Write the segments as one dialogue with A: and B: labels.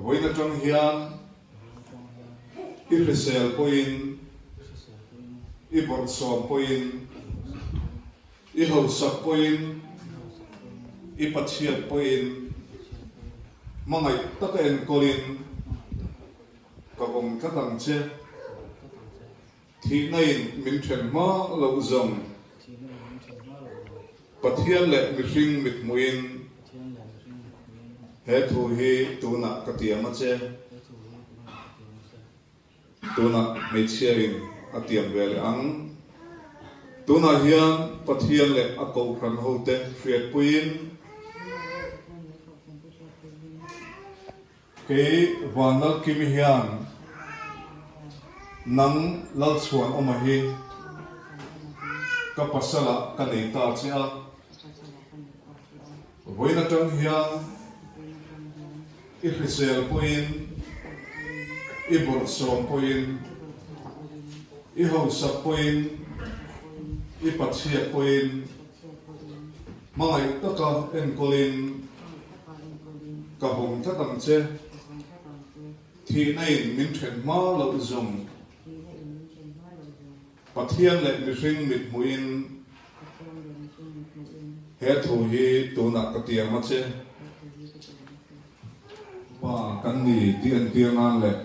A: Vawiin atang hian i hrisel pawhin, i bawrhsawm pawhin, i hausak pawhin, i pachhiat pawhin, hmangaih taka enkawlin ka vawng tlat ang che. Thihna in min then hma loh zawng. Pathian leh mihring mithmuhin he thu hi tunah ka tiam a che. Tunah hmeichhia in a tiam ve leh ang. Tunah hian Pathian leh a kohhran hote hriatpuiin. Kei Vanlalkimi hian nang Lalchhuanawma hi ka pasalah ka nei ta che a, vawiin atang hian i hrisel pawhin, i bawrhsawm pawhin, i hausak pawhin, i pachhiat pawhin, Hmangaih taka enkawlin ka vawng tlat ang che. Thihna in min then hma loh zawng. Pathian leh mihring mithmuhin he thu hi tunah ka tiam a che. Pa kan ni tih an tir nan leh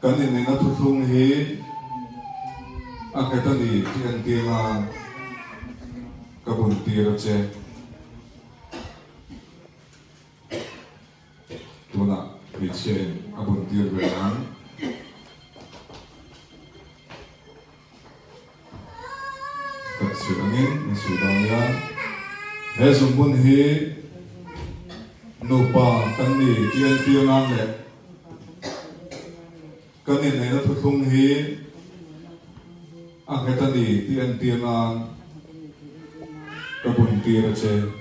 A: kan inneihna thuthlung hi a nghet a ni tih an tir nan ka bun tir a che. Tunah hmeichhia in a bun tir ve ang. Kan sawi angin min sawi dawn nia. He zungbun hi nupa kan ni tih an tir nan leh kan inneihna thuthlung hi a nghet a ni tih an tir nan ka bun tir a che.